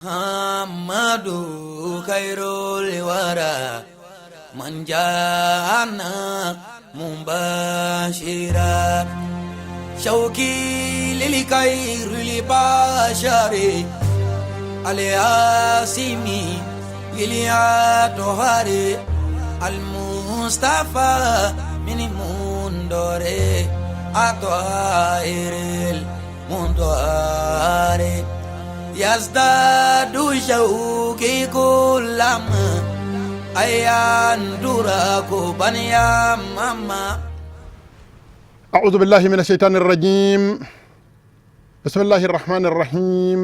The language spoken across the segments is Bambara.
Muhammadu khairul wara man jana mubashira shauki lil khairil bashari al-asimi lil atohari al-mustafa min mundore atohiril mundore yazdadu shauki kullama ayan duraku baniya mama. أعوذ بالله من الشيطان الرجيم. بسم الله الرحمن الرحيم.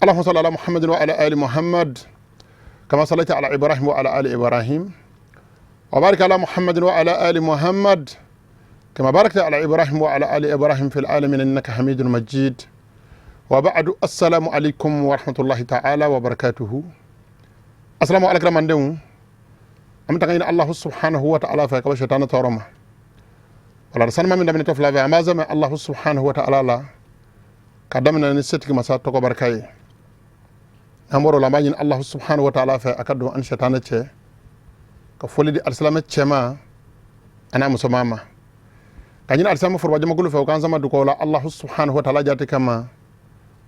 اللهم صل على محمد وعلى آل محمد كما صليت على إبراهيم وعلى آل إبراهيم، وبارك على محمد وعلى آل محمد كما باركت على إبراهيم وعلى آل إبراهيم في العالمين إنك حميد مجيد. وبعد، السلام عليكم ورحمة الله تعالى وبركاته. السلام عليكم من am tagayna Allah subhanahu wa ta'ala fa ka shaytan tawrama wala sanma min daminɛ fila fɛ. An b'a zɛmɛ Allah subhanahu wa ta'ala la ka daminɛ ni setigi masa tɔgɔ barika ye. N'an bɔr'o la, an b'a ɲini Allah subhanahu wa ta'ala fɛ a ka don an ni sɛtanɛ cɛ, ka foli di alisilamɛ cɛma an'a musoman ma, ka ɲini alisilamɛ foroba jamakulu fɛ u k'an sama dugawu la Allah subhanahu wa ta'ala jati kama.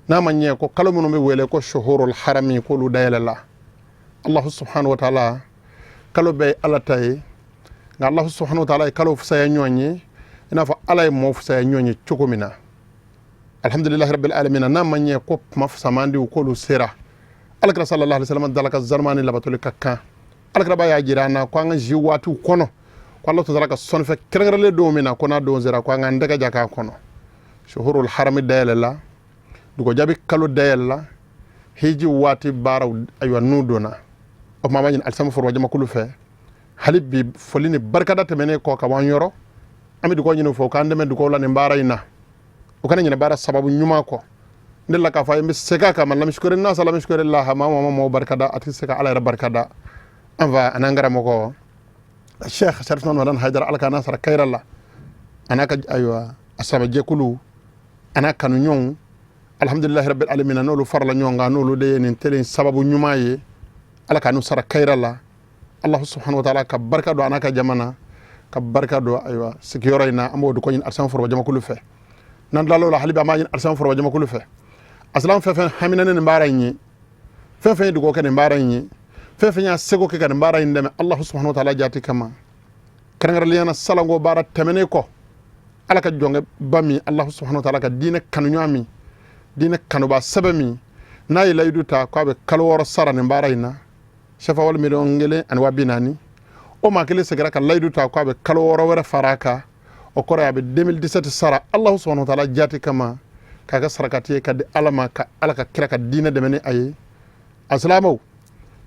N'a ma ɲɛ ko kalo minnu bɛ wele ko shuhurul harami, k'olu dayɛlɛla, Allah subhanahu wa ta'ala, kalo bɛɛ ye Ala ta ye, nka Allah subhanahu wa ta'ala ye kalo fisaya ɲɔgɔn ye i n'a fɔ Ala ye mɔɔ fisaya ɲɔgɔn ye cogo min na. Alhamdulilahi rabbil alamin. N'a ma ɲɛ ko kuma fisamandiw k'olu sera, Alakira sallallahu alaihi wasallam dalaka zanumani labatoli ka kan. Alakira ba y'a jira an na ko an ka zi waatiw kɔnɔ, ko Allah taala ka sɔnifɛ kɛrɛnkɛrɛnlen don min na, ko n'a don sera, ko an k'an tɛgɛ ja k'a kɔnɔ. Shuhurul harami dayɛlɛla, dugu jaabi kalo dayɛlɛla, hiji waati baaraw, ayiwa, n'u donna o tuma, an b'a ɲini alisama foroba jamakulu fɛ hali bi, foli ni barikada tɛmɛnen kɔ ka bɔ an yɔrɔ, an bɛ dugawu ɲini fɔ k'an dɛmɛ dugawu la nin baara in na, o kana ɲinɛ baara sababu ɲuman kɔ. Ne la k'a fɔ a ye, n bɛ segin a kan, man lam yashkuri nasa lam yashkuri laha. Maa ma maaw barikada, a tɛ se ka Ala yɛrɛ barikada. An fa an'an karamɔgɔ Sheikh Sharif Madani Haidara, Ala k'an sara kayira la, a n'a ka, ayiwa, a sabajɛkulu a n'a kanuɲɔgɔnw. Alhamdulilahi rabbil alamin. N'olu farala ɲɔgɔn kan, n'olu de ye nin tele sababu ɲuman ye, Ala k'anu sara kayira la. Allah subhanahu wa ta'ala ka barika don a n'a ka jamana, ka barika don, ayiwa, sigiyɔrɔ in na. An b'o de ko ɲini alisan foroba jamakulu fɛ. N'an tilal'o la, hali bi an b'a ɲini alisan foroba jamakulu fɛ, asilam fɛn fɛn hamina nin baara in ye, fɛn fɛn ye dugawu kɛ nin baara in ye, fɛn fɛn y'a seko kɛ ka nin baara in dɛmɛ Allah subhanahu wa ta'ala jati kama, kɛrɛnkɛrɛnnenya la salanko baara tɛmɛnen kɔ, Ala ka jɔnkɛ ba min, Allah subhanahu wa ta'ala ka diinɛ kanuɲɔgɔn min, diinɛ kanuba sɛbɛ min, n'a ye layidu ta k'a bɛ kalo 6 sara nin baara in na, sefa wali 1,040,000, o maa kelen seginna ka layidu ta k'a bɛ kalo 6 wɛrɛ fara a kan. O kɔrɔ ye a bɛ 2017 sara Allah subhanahu wa ta'ala jati kama, k'a kɛ sarakati ye ka di Ala ma, ka Ala ka kira ka diinɛ dɛmɛ ni a ye. A silamɛw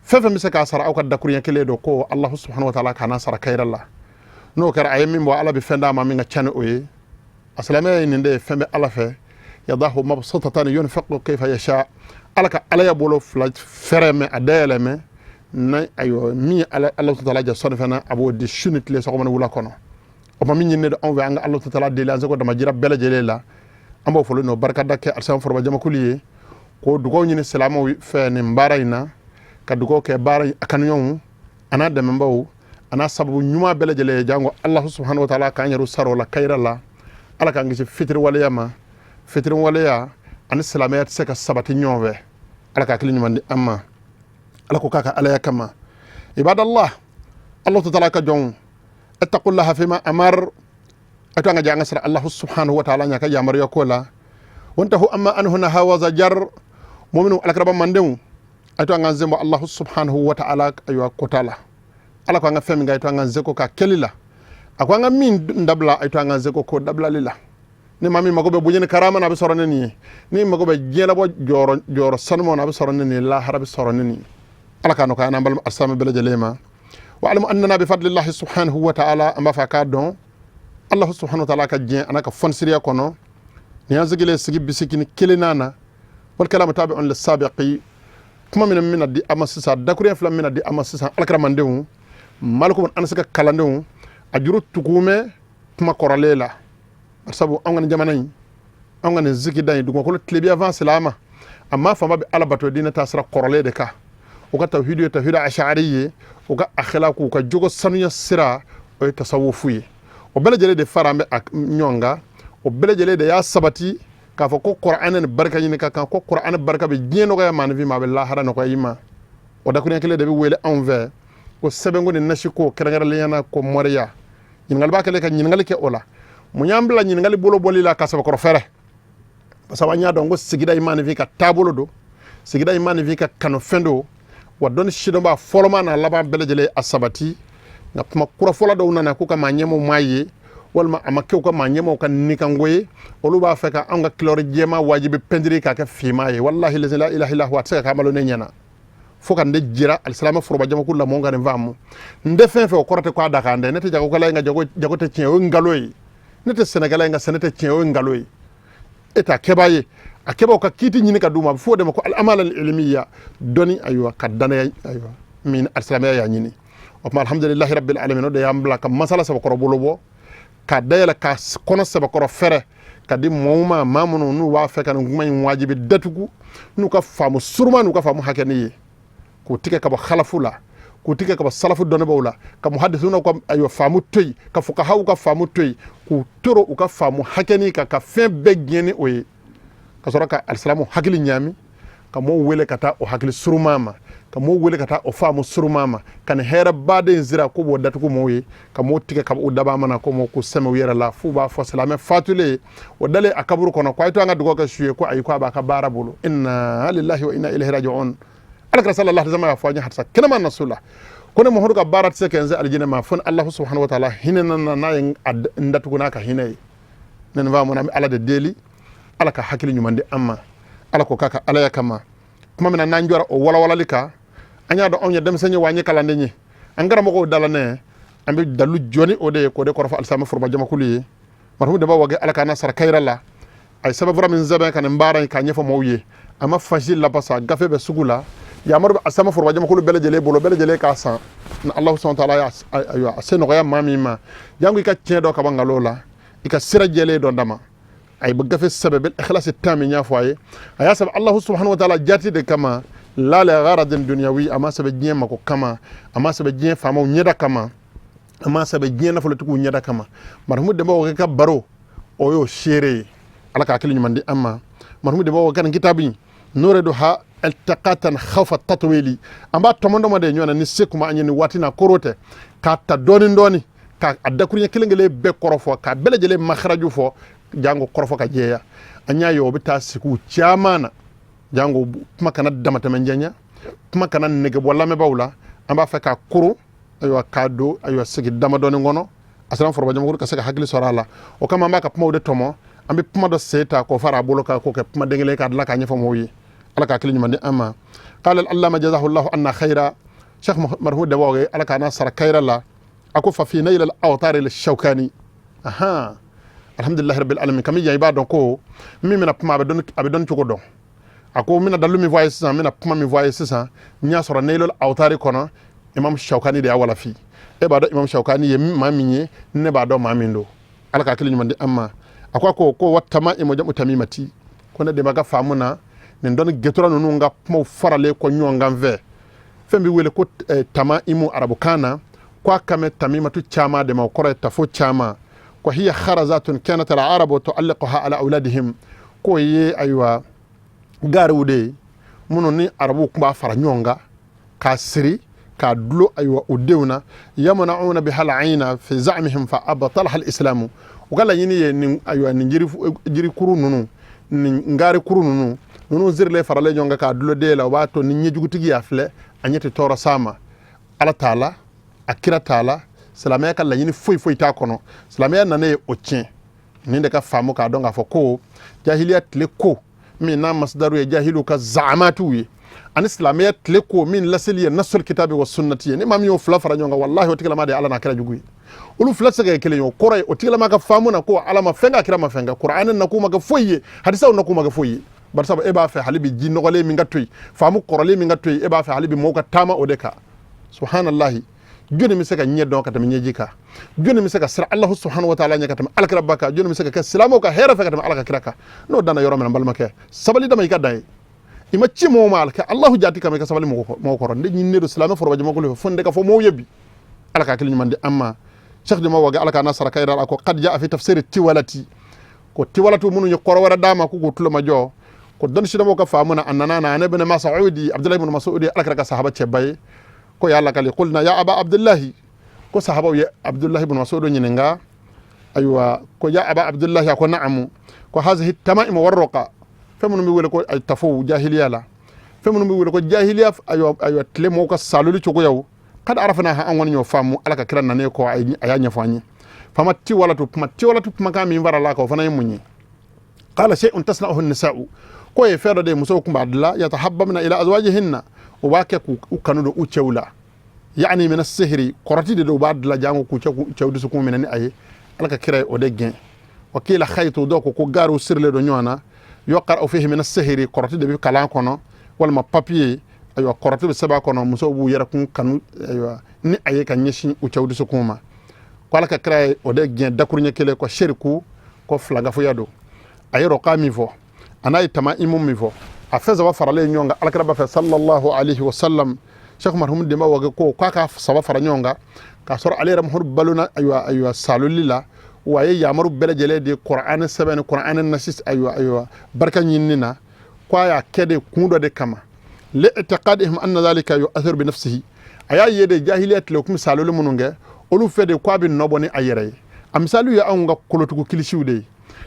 fɛn fɛn bɛ se k'a sara, aw ka dakuruɲɛ kelen don ko Allah subhanahu wa ta'ala k'a sara kayira la. N'o kɛra, a ye min bɔ, Ala bɛ fɛn d'a ma min ka ca ni o ye. A silamɛya ye nin de ye. Fɛn bɛ Ala fɛ, yadahu mabsutatan yunfiqu kayfa yasha. Ala ka Ala ya bolo fila fɛrɛ mɛ, a dayɛlɛ mɛ na, ayiwa, min ye Ala ta'ala ja sɔnni fana, a b'o di su ni tile, sɔgɔma ni wula kɔnɔ. O ma min ɲini don anw fɛ, an ka Ala ta'ala deli an seko damajira bɛɛ lajɛlen la. An b'o foli n'o barikada kɛ alisilamɛ foroba jamakulu ye, k'o dugawu ɲini silamɛw fɛ nin baara in na, ka dugawu kɛ baara in a kanuɲɔgɔnw a n'a dɛmɛbaw a n'a sababu ɲuman bɛɛ lajɛlen ye. Jango Allah subhanahu wa ta'ala k'an yɛrɛ sara o la kayira la. Ala k'an kisi fitiriwaleya ma. Fitiriwaleya ani silamɛya tɛ se ka sabati ɲɔgɔn fɛ. Ala ka hakili ɲuman di an ma. Ala ko k'a ka alaya kama. Ibadallah, Allah ta'ala ka jɔnw, ittaqullaha fima amar, ato an ka jɛ an ka sira Allah subhanahu wa ta'ala ɲa ka yamaruya ko la, wantahu amma anhu naha wa zajar. Muminu alakiraba mandenw, ato an ka zenbɔ Allah subhanahu wa ta'ala, ayiwa, kota la. Ala ko an ka fɛn min kɛ, ato an ka zeko ka kɛli la. A ko an ka min dabila, ato an ka zeko ko dabilali la. Ni maa min mago bɛ bonya ni karama na, a bɛ sɔrɔ ne nin ye. Ni mago bɛ diɲɛlabɔ jɔyɔrɔ jɔyɔrɔ sanumaw na, a bɛ sɔrɔ ne nin ye. Lahara bɛ sɔrɔ ne nin ye. Ala k'a nɔgɔya n'an balima alisilamɛ bɛɛ lajɛlen ma. Wa alamu annana bi fadlillahi subhanahu wa ta'ala. An b'a fɔ a k'a dɔn Allah subhanahu wa ta'ala ka diɲɛ a n'a ka fɔnisiriya kɔnɔ, nin y'an sigilen sigi 81 na. Wal kalamu tabi'un lisabiqi. Kuma min bɛna di a ma sisan, dakuruɲɛ fila min bɛna di a ma sisan, alakiramandenw maliku an se ka kalandenw a juru tugu mɛ kuma kɔrɔlen la. Sabu an ka nin jamana in, an ka nin sigida in, dugumakolo tilebiyanfan silama, A maa fanba bɛ Ala bato diinɛ taasira kɔrɔlen de kan. U ka tawhidu ye tawhidu ashari ye, u ka akhlaku, u ka jogo sanuya sira, o ye tasawufu ye. O bɛɛ lajɛlen de fara an bɛ ɲɔgɔn kan. O bɛɛ lajɛlen de y'a sabati k'a fɔ ko Kuranɛ ni barika ɲini ka kan, ko Kuranɛ barika bɛ diɲɛ nɔgɔya maaninfin ma, a bɛ lahara nɔgɔya i ma. O dakuruɲɛ kelen de bɛ wele anw fɛ ko sɛbɛnko ni nasiko, kɛrɛnkɛrɛnnenya na ko moriya. Ɲininkali b'a kɛlen ka ɲininkali kɛ o la. Mun y'an bila ɲininkali bolo bɔli la ka sɛbɛkɔrɔ fɛrɛ? Parce que an y'a dɔn ko sigida in maaninfin ka taabolo don, sigida in maaninfin ka kanufɛn don. Wa dɔnni sidɔnbaa fɔlɔma n'a laban bɛɛ lajɛlen a sabati. Nka kuma kurafɔla dɔw nana k'u ka maa ɲɛmaaw m'a ye, walima a ma kɛ u ka maa ɲɛmaaw ka nikanko ye. Olu b'a fɛ ka anw ka kilɔri jɛma wajibi pɛntiri k'a kɛ finman ye. Walahi la ilaha illallah, a tɛ se ka k'a malo ne ɲɛna fo ka n de jira alisilamɛ foroba jamakulu la mɔgɔw ka nin faamu. N tɛ fɛn fɛn, o kɔrɔ tɛ k'a da kan dɛ. Ne tɛ jagokɛla ye, nka jago tɛ tiɲɛ, o ye nkalon ye. Ne tɛ sɛnɛkɛla ye, nka sɛnɛ tɛ tiɲɛ, o ye nkalon ye. E t'a kɛbaa ye, a kɛbaaw ka kiiti ɲini ka d'u ma. A bɛ fɔ o de ma ko al-amala al-ilmiya, dɔnni, ayiwa, ka danaya, ayiwa, min alisilamɛya y'a ɲini. O tuma, alhamdulilahi rabbil alamin, o de y'an bila ka masala sɛbɛkɔrɔ bolo bɔ k'a dayɛlɛ, ka kɔnɔ sɛbɛkɔrɔ fɛrɛ ka di mɔgɔw ma, maa minnu n'u b'a fɛ ka nin kuma in wajibi datugu n'u ka faamu suruma, n'u ka faamu hakɛni ye, k'u tigɛ ka bɔ halafu la, k'u tigɛ ka bɔ salafu dɔnnibaaw la, ka muhadisunaw ka, ayiwa, faamu to yen, ka fukahaw ka faamu to yen, k'u toro u ka faamu hakɛni kan, ka fɛn bɛɛ gɛn ni o ye, ka sɔrɔ ka alisilamu hakili ɲaami, ka mɔgɔw wele ka taa o hakili suruma ma, ka mɔgɔw wele ka taa o faamu suruma ma, ka nin hɛrɛ baden sira ko b'o datugu mɔgɔw ye, ka mɔgɔw tigɛ ka u dabaa mana ko mɔgɔw k'u sɛmɛ u yɛrɛ la. F'u b'a fɔ silamɛ fatulen o dalen a kaburu kɔnɔ ko a ye to an ka dugawu kɛ su ye, ko ayi, ko a b'a ka baara bolo. Inna lillahi wa inna ilayhi raji'un. Alakira sallallahu alaihi wasallam y'a fɔ an ye hadisa kɛnɛma nasu la ko ne Muhamadu ka baara tɛ se ka n se alijinɛ ma fo ni Alahu subhanahu wa taala hinɛ na n'a ye n datugu n'a ka hinɛ ye. Ne nin faamu, an bɛ Ala de deli, Ala ka hakili ɲuman di an ma, Ala ko k'a ka alaya kama. Tuma min na n'an jɔra o walawalali kan, an y'a dɔn anw ye denmisɛn ye wa an ye kalanden ye, an karamɔgɔw dalanɛ, an bɛ dalu jɔ ni o de ye k'o de kɔrɔfɔ alisilamɛ foroba jamakulu ye. Marhumu Demba Wage, Ala k'an sara kayira la, a ye sɛbɛnfura min sɛbɛn ka nin baara in k'a ɲɛfɔ mɔgɔw ye, a ma fasi lapasa. Gafe bɛ sugu la, yamaru bɛ alisilamɛ foroba jamakulu bɛɛ lajɛlen bolo, bɛɛ lajɛlen k'a san. Ni Alahu subahana taala y'a a se nɔgɔya maa min ma, janko i ka tiɲɛ dɔn ka bɔ nkalon la, i ka sira jɛlen dɔn dama. A ye gafe sɛbɛn bil ikhlasi tam min y'a fɔ a ye, a y'a sɛbɛn Alahu subahana wa taala jati de kama, la li gharadin dunyawi. A ma sɛbɛn diɲɛ mako kama, a ma sɛbɛn diɲɛ faamaw ɲɛda kama, a ma sɛbɛn diɲɛ nafolotigiw ɲɛda kama. Marhumu Demba Wage ka baro, o y'o seere ye. Ala ka hakili ɲuman di an ma. Marhumu Demba Wage ka nin kitabu in n'o de ha iltiqatan khawfa tatwili, an b'a tɔmɔ tɔmɔ de ɲɔgɔn na ni se kuma an ye nin waati na koro tɛ k'a ta dɔɔni dɔɔni, k'a dakuruɲɛ kelen kelen bɛɛ kɔrɔfɔ, k'a bɛɛ lajɛlen makaraju fɔ, jango kɔrɔfɔ ka jɛya. An y'a ye o bɛ taa sigiw caman na, jango kuma kana damatɛmɛ jɛnya, kuma kana negebɔ lamɛnbaaw la. An b'a fɛ k'a koro, ayiwa, k'a don, ayiwa, sigi damadɔni kɔnɔ, a sera foroba jamakulu ka se ka hakili sɔrɔ a la. O kama an b'a ka kumaw de tɔmɔ, an bɛ kuma dɔ sen ta k'o fara a bolo kan, k'o kɛ kuma den kelen, k'a dilan k'a ɲɛfɔ mɔgɔw ye. Ala ka hakili ɲuman di an ma. Qala al-allama jazahu anna khaira, Cheikh marhum Demba Wage, Ala k'a n'a sara kayira la. A ko fa fi nayl al-awtar al-shawkani. Aha, alhamdulillah rabbil alamin. Kami yan, i b'a dɔn ko min bɛna kuma, a bɛ dɔn cogo dɔn. A ko n bɛna dalu min fɔ a ye sisan, n bɛna kuma min fɔ a ye sisan, n y'a sɔrɔ naylul awtari kɔnɔ, Imam Shawkani de y'a walafi. E b'a dɔn Imam Shawkani ye maa min ye, ne b'a dɔn maa min don. Ala ka hakili ɲuman di an ma. A ko wa tamaimu jamu tamimati, ko ne de b'a ka faamu na nin dɔnni getora ninnu ka kumaw faralen kɔ ɲɔgɔn kan fɛ, fɛn bɛ wele ko tamaimu arabukan na, ko a kan bɛ tamimatu caman de ma, o kɔrɔ ye tafo caman. Ko hiya kharazatun kanat al-arabu tu'alliquha ala awladihim, k'o ye, ayiwa, gariw de ye minnu ni arabuw tun b'a fara ɲɔgɔn kan k'a siri k'a dulo, ayiwa, u denw na, yamna'una biha al-ayna fi za'mihim fa abtalaha al-islamu. U ka laɲini ye nin, ayiwa, nin jirikuru ninnu, nin garikuru ninnu sirilen faralen ɲɔgɔn kan k'a dulo den la, o b'a to ni ɲɛjugutigi y'a filɛ, a ɲɛ tɛ tɔɔrɔ s'a ma. Ala t'a la, a kira t'a la, silamɛya ka laɲini foyi foyi t'a kɔnɔ. Silamɛya nana ye o tiɲɛ. Nin de ka faamu k'a dɔn k'a fɔ ko jahiliya tile ko min n'a masdaru ye jahiliw ka zaamatiw ye, ani silamɛya tile ko min laseli ye nasul kitabi wa sunnati ye, ni maa min y'o fila fara ɲɔgɔn kan, wallahi, o tigilama de ye Ala n'a kira jugu ye. Olu fila tɛ se ka kɛ kelen ye. O kɔrɔ ye o tigilama ka faamu na ko Ala ma fɛn kɛ, kira ma fɛn kɛ, Kuranɛ na k'u ma kɛ foyi ye, hadisaw na k'u ma kɛ foyi ye. Barisa e b'a fɛ hali bi ji nɔgɔlen min ka to yen, faamu kɔrɔlen min ka to yen, e b'a fɛ hali bi mɔgɔw ka taama o de kan. Subhanallahi, jɔnni bɛ se ka ɲɛ dɔn ka tɛmɛ ɲɛji kan? Jɔnni bɛ se ka siran Alahu subhanahu wa taala ɲɛ ka tɛmɛ alakira kan? Jɔnni bɛ se ka kɛ silamɛw ka hɛrɛ fɛ ka tɛmɛ Ala ka kira kan? N'o danna yɔrɔ min na, n balimakɛ, sabali dama i ka dan ye. I ma ci mɔgɔ ma, ala Allahu jati kama, i ka sabali mɔgɔ kɔrɔ. N de ɲininen don silamɛ forobajɛmakulu fɛ, fo n de ka fɔ mɔgɔw ye bi. Ala ka hakili ɲuman di an ma. Cheikh Dima Wage, Ala ka n'a saraka yira. A ko qad jaa fi tafsiri tiwalati, ko tiwalatu minnu ye kɔrɔ wɛrɛ d'a ma k'u k'u tulo majɔ, ko dɔnni sidɔnbaw ka faamu na, a nana na an ibn Mas'udi, Abdullahi ibn Mas'udi, Ala kira ka sahaba cɛba ye, ko y'a lakali: qulna ya aba Abdullahi, ko sahabaw ye Abdullahi ibn Mas'ud ɲininka, ayiwa, ko ya aba Abdullahi, a ko na'amu, ko hazihi tamaim warroqa, fɛn minnu bɛ wele ko tafow jahiliya la, fɛn minnu bɛ wele ko jahiliya, ayiwa, tile mɔgɔw ka saloli cogoyaw, kad arafana, an kɔni y'o faamu, Ala ka kira nanen kɔ, a y'a ɲɛfɔ an ye. Fama tiwalatu, kuma tiwalatu, kumakan min fara la kan, o fana ye mun ye? Qala shay'un tasna'uhu nisa'u, ko ye fɛn dɔ de ye musow kun b'a dilan, yatahabbabna ila azwajihinna, u b'a kɛ k'u kanu don u cɛw la, yani min sihiri, kɔrɔti de don, u b'a dilan jango k'u cɛw dusukun minɛ ni a ye. Ala ka kira ye o de gɛn. Wa kila khaytu, dɔw ko ko gaariw sirilen don ɲɔgɔn na, yuqra'u fihi min sihiri, kɔrɔti de bɛ kalan kɔnɔ, walima papiye, ayiwa, kɔrɔti bɛ sɛbɛn a kɔnɔ, musow b'u yɛrɛ kun kanu, ayiwa, ni a ye ka ɲɛsin u cɛw dusukun ma. Ko Ala ka kira ye o de gɛn dakuruɲɛ kelen, ko shiriku, ko filankafoya don. A ye rɔka min fɔ, a n'a ye tama imu min fɔ, a fɛn saba faralen ɲɔgɔn kan Alakira b'a fɛ sallallahu alaihi wa sallam. Cheikh marhum Demba Wage ko k'a ka saba fara ɲɔgɔn kan k'a sɔrɔ ale yɛrɛ Muhamadu balona, ayiwa, saloli la, wa a ye yamaru bɛɛ lajɛlen di Kuranɛ sɛbɛn ni Kuranɛ nasi, ayiwa, barika ɲinini na, ko a y'a kɛ de kun dɔ de kama, li'tiqadihim anna dhalika yu'athiru bi nafsihi. A y'a ye de jahiliya tile, u kun bɛ saloli minnu kɛ, olu fɛ de ko a bɛ nɔ bɔ ni a yɛrɛ ye. A misaliw ye anw ka kolotugu kilisiw de ye.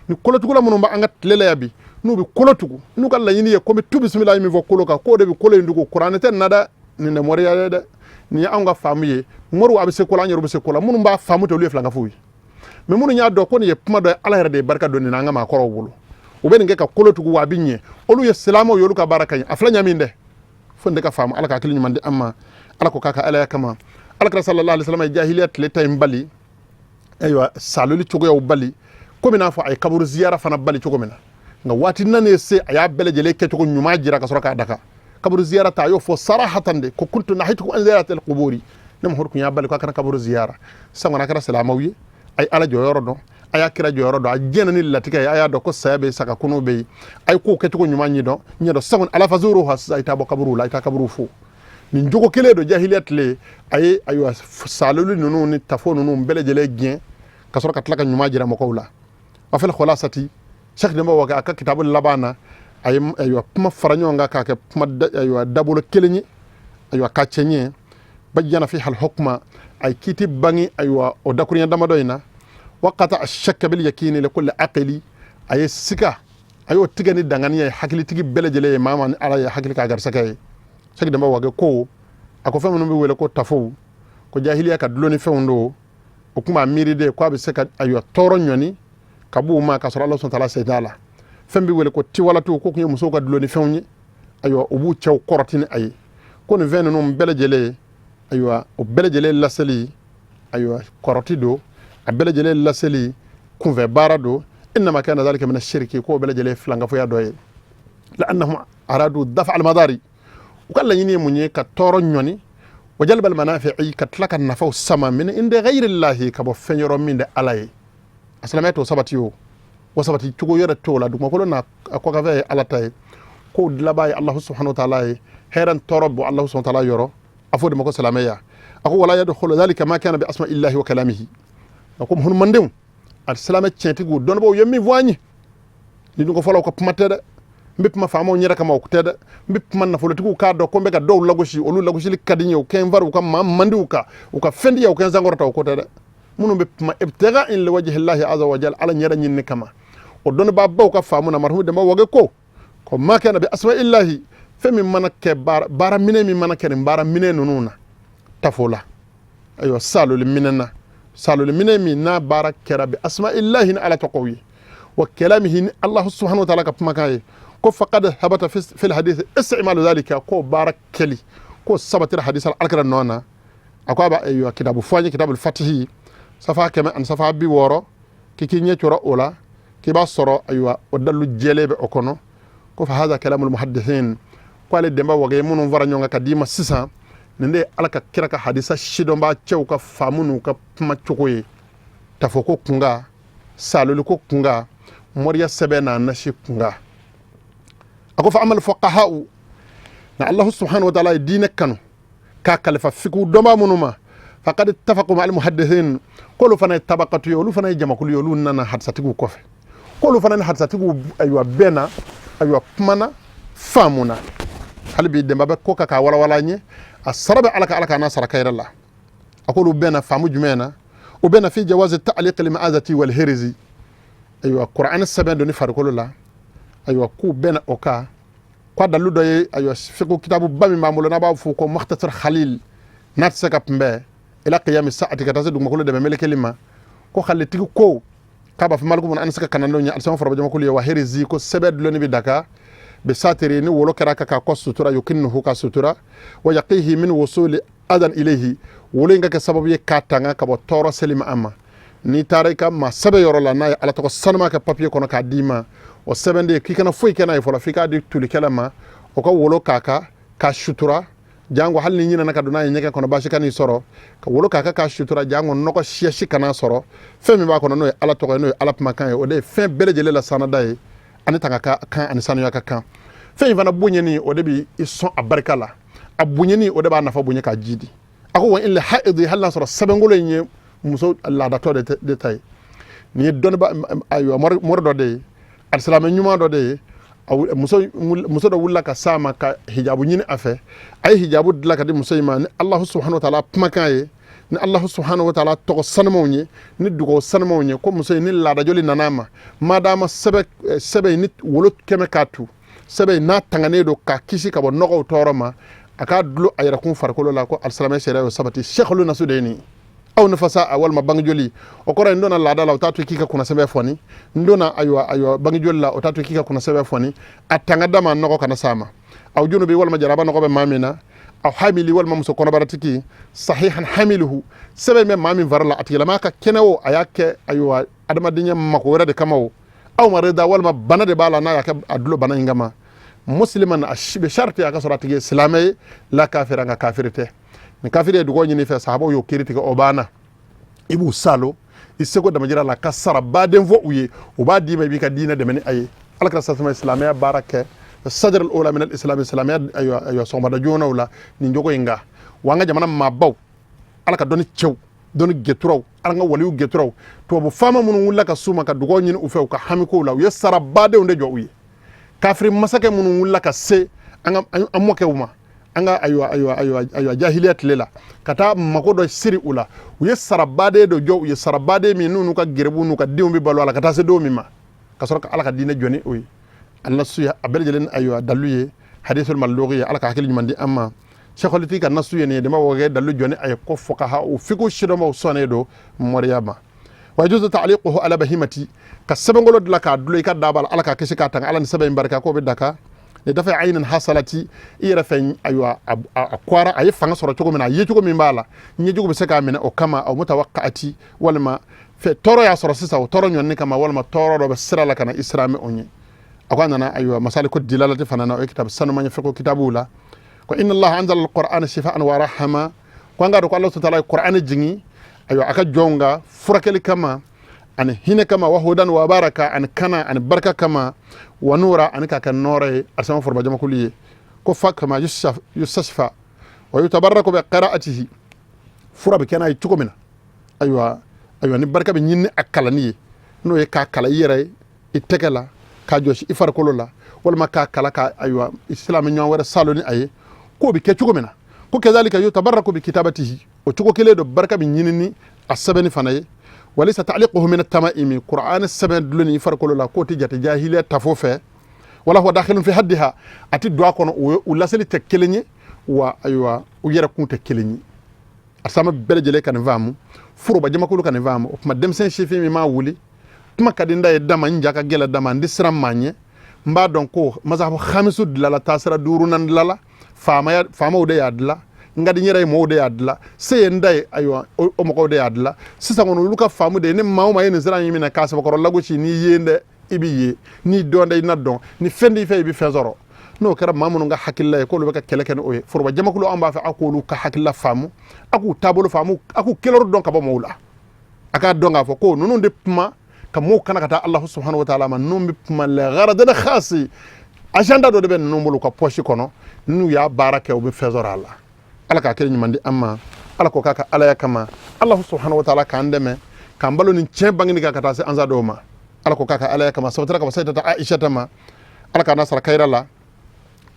Ni kolotugula minnu b'an ka tile la yan bi, n'u bɛ kolo tugu, n'u ka laɲini ye ko n bɛ tu bisimila min fɔ kolo kan, k'o de bɛ kolo in tugu, Kuranɛ tɛ nin na dɛ, nin tɛ moriya ye dɛ, nin ye anw ka faamu ye. Moriw a bɛ se ko la, an yɛrɛ bɛ se ko la. Minnu b'a faamu tɛ, olu ye filankafow ye. Mɛ minnu y'a dɔn ko nin ye kuma dɔ ye, Ala yɛrɛ de ye barika don nin na an ka maakɔrɔw bolo, u bɛ nin kɛ ka kolo tugu wa a bɛ ɲɛ, olu ye silamɛw ye, olu ka baara ka ɲi. A filɛ ɲɛ min dɛ, fo nin de ka faamu. Ala ka hakili ɲuman di an ma. Ala ko k'a ka Alaya kama, Ala kira sallallahu alaihi wasallam ye jahiliya tile ta in bali, ayiwa, saloli cogoyaw bali, komi n'a fɔ a ye kaburu ziyara fana bali cogo min na. Nka waati nana se, a y'a bɛɛ lajɛlen kɛcogo ɲuman jira ka sɔrɔ k'a daga. Kaburu ziyara ta, a y'o fɔ sarahatan de, ko kuntu nahitukum an ziyarati alquburi, ne Muhamadu kun y'a bali k'a kana kaburu ziyara. Sisan kɔni a kɛra silamɛw ye, a ye Ala jɔyɔrɔ dɔn, a y'a kira jɔyɔrɔ dɔn, a jɛnna ni latigɛ ye, a y'a dɔn ko saya bɛ yen, saga kunu bɛ yen, a ye kow kɛcogo ɲuman ɲɛdɔn ɲɛdɔn. Sisan kɔni ala fazuruha, sisan a ye taa bɔ kaburu la, a ye taa kaburu fo. Nin jogo kelen don jahiliya tile, a ye, ayiwa, saloli ninnu ni tafo ninnu bɛɛ lajɛlen gɛn ka sɔrɔ ka tila ka ɲuman jira mɔgɔw la. A fil khulasati, Cheikh Demba Wage a ka kitabu laban na, a ye, ayiwa, kuma fara ɲɔgɔn kan k'a kɛ kuma, ayiwa, dabolo kelen ye, ayiwa, k'a cɛ ɲɛ bayyana fiha al-hukma, a ye kiiti bange, ayiwa, o dakuruɲɛ damadɔ in na, waqata ashakka bil yakini li kulli aqili, a ye sika, a y'o tigɛ ni danganiya ye hakilitigi bɛɛ lajɛlen ye, maa ma ni Ala ye hakili k'a garisɛgɛ ye. Cheikh Demba Wage ko, a ko fɛn minnu bɛ wele ko tafow, ko jahiliya ka dulon ni fɛnw don, o kun b'a miiri de ko a bɛ se ka, ayiwa, tɔɔrɔ ɲɔni ka b'u ma ka sɔrɔ Ala sɔn taala sen t'a la. Fɛn bɛ wele ko tiwalatu, ko kun ye musow ka dulon ni fɛnw ye, ayiwa, u b'u cɛw kɔrɔti ni a ye, ko nin fɛn ninnu bɛɛ lajɛlen, ayiwa, o bɛɛ lajɛlen laseli, ayiwa, kɔrɔti don, a bɛɛ lajɛlen laseli kunfɛ baara don. Innama kana dhalika min ashirki, k'o bɛɛ lajɛlen filankafoya dɔ ye. La'annahum aradu dafa almadari, u ka laɲini ye mun ye? Ka tɔɔrɔ ɲɔni, wa jalba almanafi'i, ka tila ka nafaw sama, min inda ghayrillahi, ka bɔ fɛn yɔrɔ min de Ala ye. A silamɛya t'o sabati, o wa sabati cogo yɛrɛ t'o la. Dugumakolo n'a kɔkanfɛn ye Ala ta ye, kow dilabaa ye Allahu subhanahu wa ta'ala ye, hɛrɛ tɔɔrɔ bɔ Allahu subhanahu wa ta'ala yɔrɔ, a fɔ o de ma ko silamɛya. A ko wala yadkhulu dhalika ma kana bi asma'illahi wa kalamihi. A ko hunumandenw, a silamɛ tiɲɛtigiw, dɔnnibaaw ye min fɔ an ye, ni dun ko fɔlaw ka kuma tɛ dɛ, n bɛ kuma faamaw yɛrɛ kama, o tɛ dɛ, n bɛ kuma nafolotigiw k'a dɔn ko n bɛ ka dɔw lagosi, olu lagosili ka di n ye, u kɛ n fari, u ka maa mandiw kan, u ka fɛn di yan, u kɛ n sankɔrɔta, o ko tɛ dɛ. Minnu bɛ kuma ibtiga in liwajhillahi azza wa jalla, Ala ɲɛda ɲinini kama, o dɔnnibaabaw ka faamu na, marhum Demba Wage ko ma kana bi asma'illahi, fɛn min mana kɛ baara minɛ min mana kɛ nin baara minɛ ninnu na, tafo la, ayiwa, saloli minɛ na, saloli minɛ min n'a baara kɛra bi asma'illahi, ni Ala tɔgɔw ye, wa kalamihi, ni Allah subhanahu wa ta'ala ka kumakan ye, ko faqad habata fi hadith istimalu dhalika, ko baara kɛli ko sabatira hadisa la alakira nɔ na. A ko a b'a, ayiwa, kitabu fɔ an ye, kitabul fatihi, safa 160, k'i k'i ɲɛ cɔrɔ o la, k'i b'a sɔrɔ, ayiwa, o dalilu jɛlen bɛ o kɔnɔ. Ko fa hadha kalamul muhaddithin, ko ale Demba Wage minnu fara ɲɔgɔn kan ka d'i ma sisan, nin de ye Ala ka kira ka hadisa sidɔnbaa cɛw ka faamu n'u ka kuma cogo ye, tafo ko kunga, saloli ko kunga, moriya sɛbɛn n'a nasi kunga. A ko fa amal fuqaha'u, na Allahu subhanahu wa ta'ala ye diinɛ kanu k'a kalifa fiku dɔnbaa minnu ma, faqad ittafaqu ma'al muhaddithin, k'olu fana ye tabaqatu ye, olu fana ye jamakulu ye, olu nana hadisatigiw kɔfɛ, k'olu fana ni hadisatigiw ayiwa bɛnna, ayiwa kumana faamuna. Hali bi denba bɛ ko ka k'a walawala an ye, a sara bɛ Ala ka, Ala k'a n'a saraka yɛrɛ la. A k'olu bɛnna faamu jumɛn na? U bɛnna fi jawazi ta'liq al-ma'azati wal hirzi, ayiwa Qur'an sɛbɛn donni farikolo la, ayiwa k'u bɛnna o kan. Ko a dalilu dɔ ye, ayiwa fiqh kitabu ba min b'an bolo n'a b'a fɔ ko Mukhtasar Khalil, n'a tɛ se ka kunbɛn ila qiyami sa'ati, ka taa se dugumakolo dɛmɛ melekeli ma, ko Khaliltigi ko k'a b'a fɔ Maliku mun an se ka kalandenw ye alisama forobajamakulu ye wa herizi, ko sɛbɛn dulonni bɛ daga bi satiri, ni wolo kɛra ka k'a kɔ sutura, yukinnuhu ka sutura, wa yaqihi min wusuli adan ilayhi, wolo in ka kɛ sababu ye k'a tanga ka bɔ tɔɔrɔ seli ma a ma. N'i taara i ka maa sɛbɛn yɔrɔ la, n'a ye Ala tɔgɔ sanuma kɛ papiye kɔnɔ k'a d'i ma, o sɛbɛn de k'i kana foyi kɛ n'a ye fɔlɔ, f'i k'a di tulikɛla ma, o ka wolo k'a kan k'a sutura, jango hali ni ɲinɛna ka don n'a ye ɲɛgɛn kɔnɔ, baasi kan'i sɔrɔ, ka wolo k'a kan k'a sutura, jango nɔgɔ siyasi kana sɔrɔ fɛn min b'a kɔnɔ, n'o ye Ala tɔgɔ ye, n'o ye Ala kumakan ye. O de ye fɛn bɛɛ lajɛlen la sanada ye, ani tanga ka kan, ani sanuya ka kan. Fɛn in fana bonyani, o de bɛ i sɔn a barika la, a bonyani, o de b'a nafa bonya k'a jidi. A ko wa in haidi, hali n'a sɔrɔ sɛbɛnkolo in ye muso laadatɔ de ta ye, nin ye dɔnniba, ayiwa mori dɔ de ye, alisilamɛ ɲuman dɔ de ye. Muso dɔ wulila ka s'a ma ka hijabu ɲini a fɛ, a ye hijabu dilan ka di muso in ma ni Alahu subahana wa taala kumakan ye, ni Alahu subahana wa taala tɔgɔ sanumanw ye, ni dugawu sanumanw ye. Ko muso in ni laadajoli nana a ma, madama sɛbɛn in ni wolo kɛmɛ k'a tu, sɛbɛn in n'a tanganen don k'a kisi ka bɔ nɔgɔw tɔɔrɔ ma, a k'a dulon a yɛrɛkun farikolo la, ko alisilamɛ sariya y'o sabati. Sɛkulu nasu de ye nin aw nafasa a walima bangejoli. O kɔrɔ ye n donna laada la, o t'a to k'i ka kunnasɛbɛn fɔni, n donna ayiwa bangejoli la, o t'a to k'i ka kunnasɛbɛn fɔni. A tanga dama nɔgɔ kana s'a ma. Aw junubi, walima jaraba nɔgɔ bɛ maa min na, aw hamili, walima muso kɔnɔbaratigi, sahihan hamiluhu, sɛbɛn bɛ maa min fari la, a tigilamaa ka kɛnɛ o, a y'a kɛ ayiwa adamadenya mako wɛrɛ de kama o, aw marida, walima bana de b'a la, n'a y'a kɛ a dulo bana in kama, musliman, a bɛ sariti a ka sɔrɔ a tigi ye silamɛ ye, la kafira, nka kafiri tɛ. Ni kafiri ye dugawu ɲini fɛ, sahabaw y'o kiri tigɛ, o banna, i b'u salo i seko damajira la ka sara baden fɔ u ye, u b'a d'i ma, i b'i ka diinɛ dɛmɛ ni a ye. Ala kira sasama silamɛya baara kɛ sadr al-ula min al-islam, silamɛya ayiwa sɔgɔmada joonaw la nin jogo in kan. Wa an ka jamana maabaw, Ala ka dɔnni cɛw, dɔnni gɛturaw, ala ka waliw gɛturaw, tubabu faama minnu wulila ka s'u ma ka dugawu ɲini u fɛ u ka hamikow la, u ye sara badenw de jɔ u ye. Kafiri masakɛ minnu wulila ka se an ka an mɔkɛw ma, an ka ayiwa jahiliya tile la, ka taa mako dɔ siri u la, u ye sarabaden dɔ jɔ u ye, sarabaden min n'u ka geribu n'u ka denw bɛ balo a la ka taa se don min ma, ka sɔrɔ ka Ala ka diinɛ jɔ ni o ye. Ala su a bɛɛ lajɛlen ayiwa dalu ye hadisul malughi ye. Ala ka hakili ɲuman di an ma. Sɛkɔlitigi ka nasu ye nin ye, dama kɛ dalu jɔ ni a ye ko fuqaha o fiqhu sidɔnbaw sɔnnen don moriya ma. Wa yajuzu ta'liquhu ala bahimati, ka sɛbɛnkolo dilan k'a dulon i ka daba la, Ala k'a kisi k'a tanga, Ala ni sɛbɛn in barika, k'o bɛ daka ni dafa ayinin hasalati i yɛrɛ fɛ. Ayiwa a kwara, a ye fanga sɔrɔ cogo min na, a ye cogo min b'a la, ɲɛjugu bɛ se k'a minɛ o kama, aw mutawaqqaati, walima fɛ tɔɔrɔ y'a sɔrɔ sisan, o tɔɔrɔ ɲɔni kama, walima tɔɔrɔ dɔ bɛ sira la ka na i sira mɛ o ɲɛ. A ko a nana ayiwa masaliku dilalati fana na, o ye kitabu sanuman ye fiqh kitabuw la, ko inna Allaha anzala alqur'ana shifaan wa rahama, ko an k'a dɔn ko Allah subhanahu wa ta'ala ye Qur'an jigin ayiwa a ka jɔnw ka furakɛli kama ani hinɛ kama, wa hudan wa baraka, ani kana ani barika kama, wa nura, ani k'a kɛ nɔɔrɔ ye alisama forobajamakulu ye. Ko fa kama yustashfa wa yutabarraku bi qira'atihi, fura bɛ kɛ n'a ye cogo min na, ayiwa ni barika bɛ ɲini a kalanni ye, n'o ye k'a kalan i yɛrɛ ye i tɛgɛ la, k'a jɔsi i farikolo la, walima k'a kala ka ayiwa silamɛ ɲɔgɔn wɛrɛ salo ni a ye, k'o bɛ kɛ cogo min na, ko kazalika yutabarraku bi kitabatihi, o cogo kelen don barika bɛ ɲini ni a sɛbɛnni fana ye. Walisa ta'liquhu min at-tama'imi, Qur'an sɛbɛn dulonni i farikolo la, k'o tɛ jate jahiliya tafo fɛ, wala huwa dakhilun fi haddiha, a tɛ don a kɔnɔ, o laseli tɛ kelen ye, wa ayiwa u yɛrɛ kun tɛ kelen ye. A sama bɛɛ lajɛlen ka nin faamu, foroba jamakulu ka nin faamu. O tuma denmisɛn sifin min m'a wuli, kuma ka di n da ye dama, n ja ka gɛlɛn dama, n tɛ siran maa ɲɛ, n b'a dɔn ko masabu hamisu dilala, taasira duurunan dilala, faamaya faamaw de y'a dila, n ka di n yɛrɛ ye mɔgɔw de y'a dila, se ye n da ye, ayiwa o mɔgɔw de y'a dila. Sisan kɔni olu ka faamu de ye, ni maa o maa ye nin sira in minɛ k'a sɛbɛkɔrɔ lagosi, n'i ye dɛ i b'i ye, n'i dɔn dɛ i na dɔn, ni fɛn t'i fɛ i bɛ fɛn sɔrɔ. N'o kɛra maa minnu ka hakilila ye k'olu bɛ ka kɛlɛ kɛ ni o ye, foroba jamakulu, an b'a fɛ aw k'olu ka hakilila faamu, aw k'u taabolo faamu, aw k'u kɛlɛyɔrɔ dɔn ka bɔ mɔgɔw la. A k'a dɔn k'a fɔ ko ninnu de kuma ka mɔgɔw kana ka taa Alahu subahanahu wa taala ma, ninnu bɛ kuma lɛgara khasi Agenda dɔ de bɛ ninnu bolo u ka poche kɔnɔ, n'u y'a baara kɛ, u bɛ fɛn sɔrɔ a la. Ala k'a kɛ ɲuman di an ma. Ala ko k'a ka alaya kama. Ala subhanahu wa ta'ala k'an dɛmɛ k'an balo ni tiɲɛ bangeni kan ka taa se an sa dɔw ma. Ala ko k'a ka alaya kama. Sabatira ka bɔ Sayidata Aisha ma, Ala k'a n'a sara kayira la.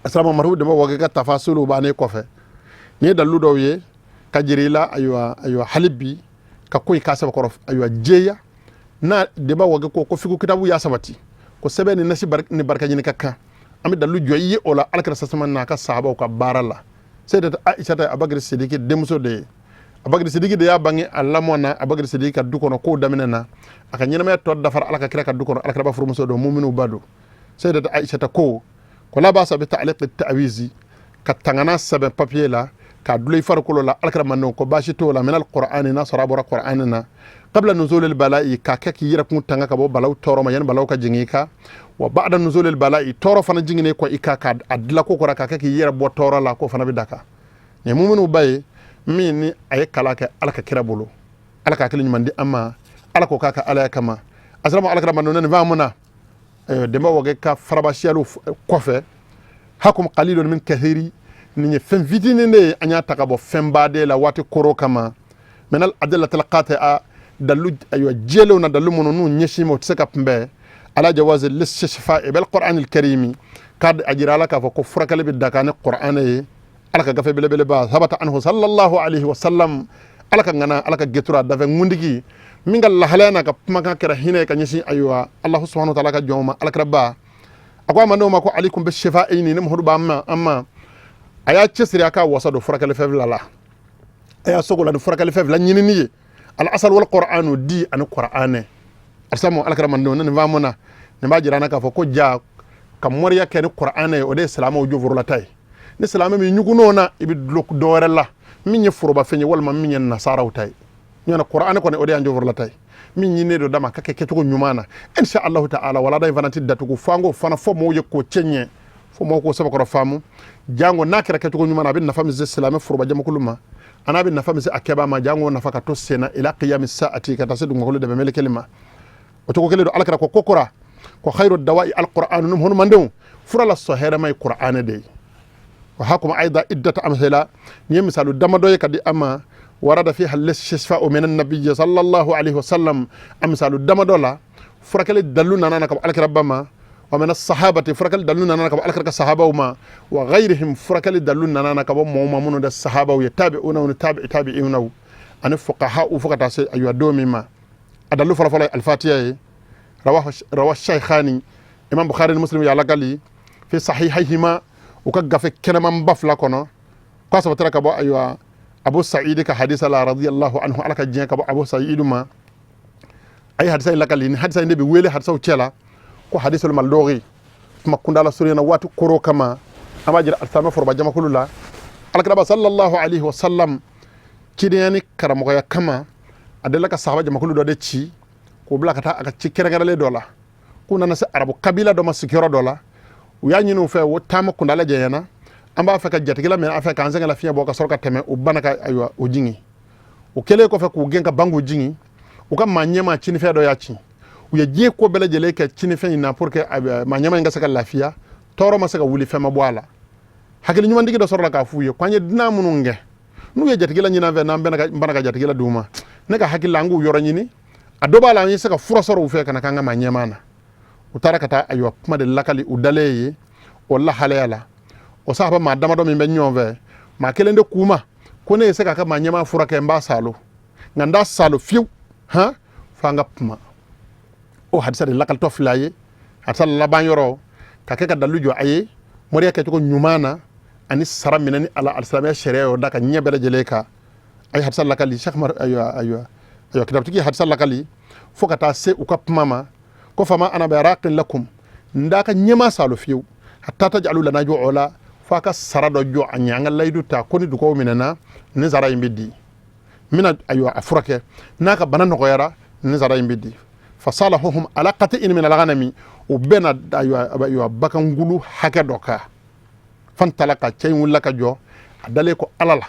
Asalama marhu dama wage ka tafasilu bannen kɔfɛ, nin ye dalilu dɔw ye ka jira i la. Ayiwa, hali bi ka ko i k'a sɛbɛkɔrɔ, ayiwa, jɛya n'a deba wage ko fiku kitabu y'a sabati ko sɛbɛn ni nasi ni barika ɲini ka kan. An bɛ dalilu jɔ i ye o la Alakira sasama n'a ka sahabaw ka baara la. Sayidata Aisha Abakiri Sidiki denmuso de ye. Abakiri Sidiki de y'a bange a lamɔ na Abakiri Sidiki ka du kɔnɔ. Kow daminɛ na, a ka ɲɛnamaya tɔ dafara Ala ka kira ka du kɔnɔ. Alakira ba furumuso don, muminuw ba don. Sayidata Aisha ko la basa bi ta'liq ta'wizi, ka tangana sɛbɛn papier la k'a dulo i farikolo la. Alakira mandenw ko baasi t'o la. Min alqur'ani, n'a sɔrɔ a bɔra qur'ani na, qabla nuzulil bala'i, k'a kɛ k'i yɛrɛ kun tanga ka bɔ balaw tɔɔrɔ ma yanni balaw ka jigin i kan, wa ba'da nuzulil bala'i, tɔɔrɔ fana jiginnen kɔ i kan, k'a dila ko kɔrɔ k'a kɛ k'i yɛrɛ bɔ tɔɔrɔ la, k'o fana bɛ daka. Nin ye muminu ba ye min ni a ye kalan kɛ Ala ka kira bolo. Ala ka hakili ɲuman di an ma. Ala ko k'a ka alaya kama. Asalamu alakira mandenw nin faamu na. Denba wage ka farabasiyaliw kɔfɛ, hakum qalilun min kathiri, nin ye fɛn fitinin de ye an y'a ta ka bɔ fɛnba de la waati koro kama. Min al adillatil qati'a, dalu, ayiwa, jɛlenw na, dalu minnu n'u ɲɛsin ma, o tɛ se ka kunbɛn, ala jawazi listishfa bil qur'an al karimi, k'a a jira ala k'a fɔ ko furakɛli bɛ daga ni qur'an ye, Ala ka gafe belebeleba. Sabata anhu sallallahu alaihi wa sallam, Ala ka ŋana, Ala ka getura dafɛ ŋundigi min ka lahalaya n'a ka kumakan kɛra hinɛ ye ka ɲɛsin, ayiwa, Allahu subhanahu wa ta'ala ka jɔnw ma. Alakira ba a ko a ma, n'o ma ko alaikum bi shifa'ini, ni Muhamadu b'an ma, an ma a y'a cɛsiri a k'a wasa don furakɛli fɛn fila la. A y'a sogo la ni furakɛli fɛn fila ɲinini ye, al asal wal qur'anu, di ani qur'anɛ. Alisamu alakira mandenw ne nin faamu na. Nin b'a jira an na k'a fɔ ko ja ka moriya kɛ ni qur'anɛ ye, o de ye silamɛw joforola ye. Ni silamɛ min ɲugunn'o na, i bɛ dulon dɔ wɛrɛ la min ye forobafɛn ye walima min ye nasaraw ta ye. Ɲɔna qur'anɛ kɔni, o de y'an joforola ta ye min ɲininen don dama ka kɛ kɛcogo ɲuman na, insha Allahu ta'ala. Walada in fana tɛ datugu fo an k'o fana fɔ mɔgɔw ye k'o cɛ ɲɛ, fo mɔgɔw k'o sɛbɛkɔrɔ faamu. Jango n'a kɛra kɛcogo ɲuman na, a bɛ nafa min se silamɛ foroba jamakulu ma, a n'a bɛ nafa min se a kɛbaa ma, jango nafa ka to senna ila qiyami sa'ati, ka taa se dugumakolo dɛmɛ melekeli ma. O cogo kelen don. Alakira ko kora ko khayru dawa'i alquran, num hono mandenw fura la sɔ hɛrɛma ye qur'an de ye. Wa hakum aida iddata amthila, ni ye misalu damadɔ ye ka di an ma. Warada fiha listishfa'u min annabiyyi sallallahu alaihi wasallam, a misalu damadɔ la, furakɛli dalu nana ka bɔ alakira ba ma, wa min sahabati, furakɛli dalu nana ka bɔ alakira ka sahabaw ma, wa ghayrihim, furakɛli dalu nana ka bɔ mɔgɔw ma minnu da sahabaw ye, tabi'una ni tabi'i tabi'ina ani fuqaha, fo ka taa se, ayiwa, don min ma. A dalu fɔlɔfɔlɔ ye alfatiya ye. Rawa shaykhani, imam Bukhari ni Muslim y'a lakali fi sahihayhima, u ka gafe kɛnɛmanba fila kɔnɔ, k'a sabatira ka bɔ, ayiwa, Abu Sa'id ka hadisa la, radiyallahu anhu, Ala ka diɲɛ ka bɔ Abu Sa'id ma. A ye hadisa in lakali. Ni hadisa in de bɛ wele hadisaw cɛ la ko hadisul maldogi. Kuma kundala surunya na waati koro kama, an b'a jira alisilamɛ foroba jamakulu la. Alakiraba sallallahu alaihi wa sallam, cidenya ni karamɔgɔya kama, a delila ka sahaba jamakulu dɔ de ci k'o bila ka taa a ka ci kɛrɛnkɛrɛnlen dɔ la. K'u nana se arabu kabila dɔ ma sigiyɔrɔ dɔ la, u y'a ɲini u fɛ o taama kundala jɛɲɛna, an b'a fɛ ka jatigila minɛ a fɛ k'an sɛgɛn lafiɲɛ bɔ ka sɔrɔ ka tɛmɛ. U bana ka, ayiwa, o jigin. O kɛlen kɔfɛ k'u gɛn ka ban k'u jigin, u ka maa ɲɛmaa cinifɛn dɔ y'a ci. U ye diɲɛ ko bɛɛ lajɛlen kɛ cinifɛn in na pour que maa ɲɛmaa in ka se ka lafiya. Tɔɔrɔ ma se ka wuli, fɛn ma bɔ a la. Hakili ɲumantigi dɔ sɔrɔla k'a f'u ye ko an ye dunan minnu gɛn, n'u ye jatigila ɲini an fɛ, n'an bɛna ka jatigila d'u ma, ne ka hakili la, an k'u yɔrɔ ɲini, a dɔ b'a la an ye se ka fura sɔrɔ u fɛ ka na k'an ka maa ɲɛmaa na. U taara ka taa, ayiwa, kuma de lakali u dalen ye o lahalaya la. O sahaba maa damadɔ min bɛ ɲɔgɔn fɛ, maa kelen de k'u ma ko ne ye se k'a ka maa ɲɛmaa furakɛ, n b'a salo, nka n t'a salo fiyewu han fo an ka kuma. O hadisa de lakalitɔ fila ye, hadisa laban yɔrɔ ka kɛ ka dalu jɔ a ye moriya kɛcogo ɲuman na ani sara minɛ ni ala alisilamɛya sariya y'o da ka ɲɛ bɛɛ lajɛlen kan. A ye hadisa lakali Cheikh Umar, ayiwa, kitabutigi ye hadisa lakali fo ka taa se u ka kuma ma ko fama ana bi raqin lakum, n da ka ɲɛma salo fiyewu, hatta taj'alu lana ju'ula, fo a ka sara dɔ jɔ a ɲɛ, an ka layidu ta ko ni dugawu minɛna, ni sara in bɛ di. N bɛna, ayiwa, a furakɛ, n'a ka bana nɔgɔyara, ni sara in bɛ di. Fasalahuhum ala qati'in min al-ghanami, u bɛna, ayiwa, bagangulu hakɛ dɔ kan. Fantalaka, cɛ in wulila ka jɔ, a dalen ko Ala la,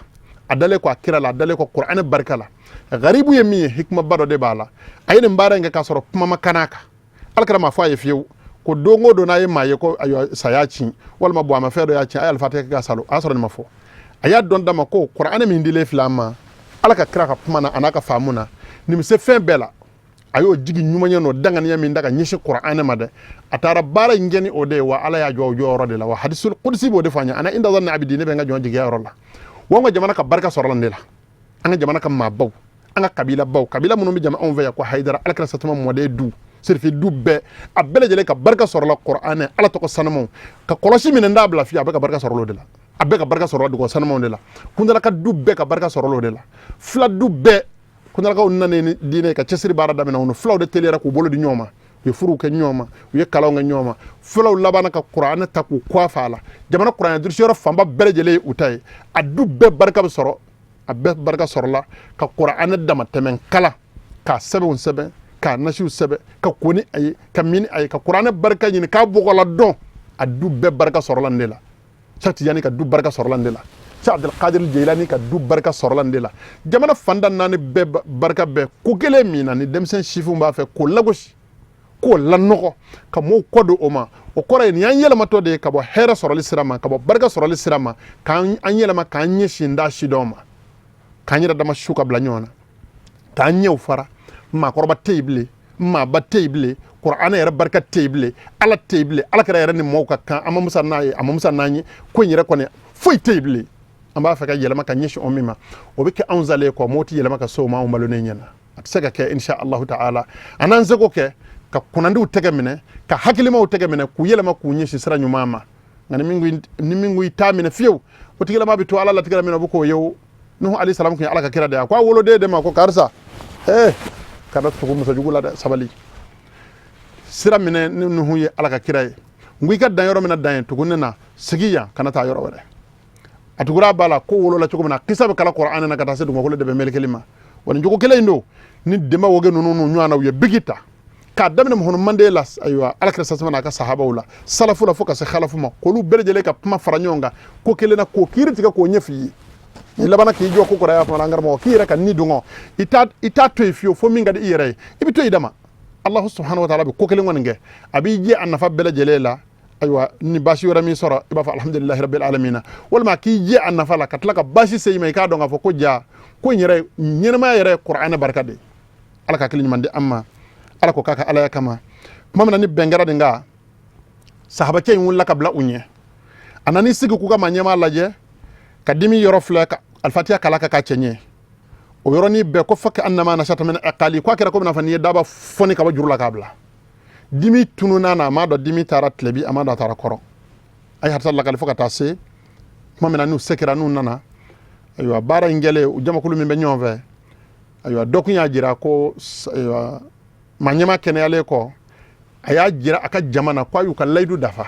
a dalen ko a kira la, a dalen ko kuranɛ barika la. Garibu ye min ye, hikimaba dɔ de b'a la. A ye nin baara in kɛ k'a sɔrɔ kuma ma kan'a kan. Alakira m'a fɔ a ye fiyewu. Ko don o don n'a ye maa ye ko ayiwa sa y'a ci walima bɔn dɔ y'a ci, a ye alifatiya kɛ ka salo. A y'a sɔrɔ nin ma fɔ. A y'a dɔn dama ko kuranɛ min dilen filɛ an ma Ala ka kira ka kuma na, a n'a ka faamu na, nin bɛ se fɛn bɛɛ la. A y'o jigi ɲumanya n'o danganiya min da ka ɲɛsin kuranɛ ma dɛ, a taara baara in kɛ ni o de ye. Wa Ala y'a jɔ o jɔyɔrɔ de la. Wa hadisul kudusi b'o de fɔ an ye: ana inda zanni abdi, ne bɛ n ka jɔn jigiya yɔrɔ la. Wa an ka jamana ka barika sɔrɔla nin de la. An ka jamana ka maabaw, an ka kabilabaw, kabila minnu bɛ jama anw fɛ yan ko Hayidara, Alakira satuma mɔden du, Serifi du bɛɛ, a bɛɛ lajɛlen ka barika sɔrɔla kuranɛ, Ala tɔgɔ sanumaw ka kɔlɔsi minɛ n'a bila fiye. A bɛ ka barika sɔrɔ o de la. A bɛɛ ka barika sɔrɔla dugu sanumaw de la. Kundalaka du bɛɛ ka barika sɔrɔla o de la. Fila du bɛɛ, kundalakaw nanen ni diinɛ ka cɛsiri baara daminɛ, u fulaw de teliyara k'u bolo di ɲɔgɔn ma. U ye furuw kɛ ɲɔgɔn ma, u ye kalanw kɛ ɲɔgɔn ma. Fulaw labanna ka kuranɛ ta k'u kɔ fa a la. Jamana kuranɛ durusiyɔrɔ fanba bɛɛ lajɛlen ye u ta ye. A du bɛɛ barika bɛ sɔrɔ, a bɛɛ barika sɔrɔla ka kuranɛ damatɛmɛ kalan, k'a sɛbɛnw sɛbɛn, k'a nasiw sɛbɛn, ka ko ni a ye, ka min ni a ye, ka kuranɛ barika ɲini k'a bɔgɔla dɔn. A du bɛɛ barika sɔrɔla nin de la. Cheikh Tijani ka du barika sɔrɔla nin de la. Cheikh Abdul Qadir Jilani ka du barika sɔrɔla nin de la. Jamana fanda naani bɛɛ barika bɛɛ ko kelen min na, ni denmisɛn sifinw b'a fɛ k'o lagosi, k'o lanɔgɔ, ka mɔgɔw kɔ don o ma, o kɔrɔ ye nin y'an yɛlɛmatɔ de ye ka bɔ hɛrɛ sɔrɔli sira ma, ka bɔ barika sɔrɔli sira ma, k'an yɛlɛma k'an ɲɛsin da sidɔn ma, k'an yɛrɛ dama su ka bila ɲɔgɔn na, k'an ɲɛw fara. Maakɔrɔba tɛ yen bilen, maaba tɛ yen bilen, kuranɛ yɛrɛ barika tɛ yen bilen, Ala tɛ yen bilen, Ala kɛra yɛrɛ ni mɔgɔw ka kan, an ma musa n'a ye, a ma musa n'an ye, ko in yɛrɛ kɔni foyi tɛ yen bilen. An b'a fɛ ka yɛlɛma ka ɲɛsin o min ma, o bɛ kɛ anw zalen kɔ. Mɔgɔw tɛ yɛlɛma ka se o ma anw balonen ɲɛna. A tɛ se ka kɛ, insha Allahu ta'ala. A n'an seko kɛ ka kunnandiw tɛgɛ minɛ, ka hakilimaw tɛgɛ minɛ, k'u yɛlɛma k'u ɲɛsin sira ɲuman ma. Nka ni min ko i t'a minɛ fiyewu, o tigilama bɛ to Ala latigɛ min na, o bɛ k'o ye. O Nuhu alayhi salam kun ye Ala ka kira de ye. A ko a woloden de ma ko karisa, kana tugu musojugu la dɛ, sabali, sira minɛ. Ni Nuhu ye Ala ka kira ye, n ko i ka dan yɔrɔ min na, dan ye tugu ne na, sigi yan, kana taa yɔrɔ wɛrɛ. A tugura ba la ko wolola cogo min na, kisa bɛ kala kuranɛ na ka taa se dugumakolo de bɛ melekeli ma. Wa nin jogo kelen in don ni denba woge ninnu n'u ɲɔgɔn na, u ye bigi ta k'a daminɛ Muhamadu manden la, ayiwa Ala kira sasama n'a ka sahabaw la, salafu la fo ka se khalafu ma, k'olu bɛɛ lajɛlen ka kuma fara ɲɔgɔn kan ko kelen na, k'o kiiri tigɛ, k'o ɲɛf'i ye. N'i labanna k'i jɔ ko kɔrɔya fana, an karamɔgɔ, k'i yɛrɛ ka ni dɔn, i t'a to yen fiyewu fo min ka di i yɛrɛ ye, i bɛ to i dama. Allahu subhanahu wa ta'ala bɛ ko kelen kɔni kɛ, a b'i jɛ a nafa bɛɛ lajɛlen la. Ayiwa, ni baasi wɛrɛ min sɔrɔ, i b'a fɔ alhamdulilahi rabbil alamina, walima k'i jɛ a nafa la ka tila ka baasi se i ma, i k'a dɔn k'a fɔ ko ja ko in yɛrɛ ɲɛnɛmaya yɛrɛ ye kuranɛ barika de ye. Ala ka hakili ɲuman di an ma. Ala ko k'a ka alaya kama. Tuma min na ni bɛn kɛra nin kan, sahabacɛ in wulila ka bila u ɲɛ. A nan'i sigi k'u ka maa ɲɛmaa lajɛ, ka dimi yɔrɔ filɛ, ka alifatiya kala ka k'a cɛ ɲɛ. O yɔrɔnin bɛɛ ko faka annama nasata min aqali, ko a kɛra komi n'a fɔ n'i ye daba fɔni ka bɔ juru la k'a bila. Dimi tununa na, a m'a dɔn dimi taara tilebi, a m'a dɔn a taara kɔrɔ. A ye hadisa lakali fo ka taa se tuma min na n'u sekira, n'u nana, ayiwa baara in kɛlen, u jamakulu min bɛ ɲɔgɔn fɛ, ayiwa dɔ kun y'a jira ko ayiwa maa ɲɛmaa kɛnɛyalen kɔ, a y'a jira a ka jama na ko a y'u ka layidu dafa.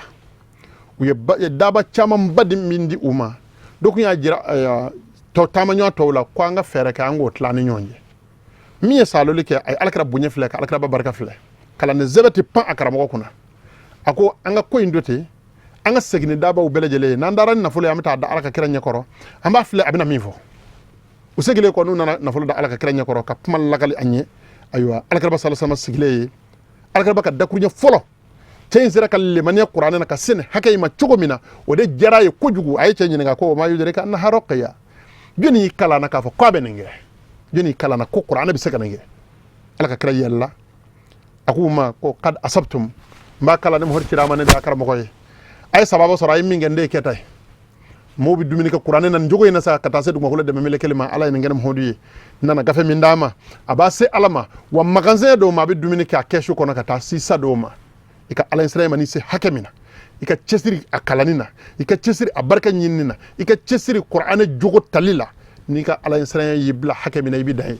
U ye daba camanba di min di u ma. Dɔ kun y'a jira tɔ taamaɲɔgɔn tɔw la ko an ka fɛɛrɛ kɛ, an k'o tila ni ɲɔgɔn cɛ. Min ye saloli kɛ, a ye Alakira bonya filɛ, ka Alakira ba barika filɛ, kalanden sɛbɛ tɛ pan a karamɔgɔ kunna. A ko an ka ko in do ten, an ka segin ni dabaw bɛɛ lajɛlen ye. N'an taara ni nafolo ye, an bɛ taa da Ala ka kira ɲɛkɔrɔ, an b'a filɛ a bɛna min fɔ. U seginnen kɔ, n'u nana nafolo da Ala ka kira ɲɛkɔrɔ ka kuma lakali an ye. Ayiwa, Alakiraba salasama sigilen ye, Alakiraba ka dakuruɲɛ fɔlɔ, cɛ in sera ka lemaniya kuranɛ na ka se nin hakɛ in ma cogo min na, o de diyara a ye kojugu. A ye cɛ ɲininka ko ma yudrika annaha ruqya, jɔnni y'i kalan na k'a fɔ k'a bɛ nin kɛ? Jɔnni y'i kalan na ko kuranɛ bɛ se ka nin kɛ? Ala ka kira yɛlɛla, a k'u ma ko kad asabtum, n b'a kalan ni Muhamadu cira ma, ne de y'a karamɔgɔ ye. A ye sababa sɔrɔ, a ye min kɛ, n de ye kɛta ye. Mɔgɔw bɛ dumuni kɛ kuranɛ na nin cogo in na sa, ka taa se dugumakolo dɛmɛ melekeli ma. Ala ye nin kɛ ni Muhamadu ye. N nana gafe min d'a ma, a b'a se Ala ma wa magasin dɔw ma, a bɛ dumuni kɛ a kɛsu kɔnɔ ka taa sisa dɔw ma. I ka Ala ɲɛsiranɲɛ ma n'i se hakɛ min na, i ka cɛsiri a kalanni na, i ka cɛsiri a barika ɲinini na, i ka cɛsiri kuranɛ jogo tali la, n'i ka Ala ɲɛsiranɲɛ y'i bila hakɛ min na, i bɛ dan ye.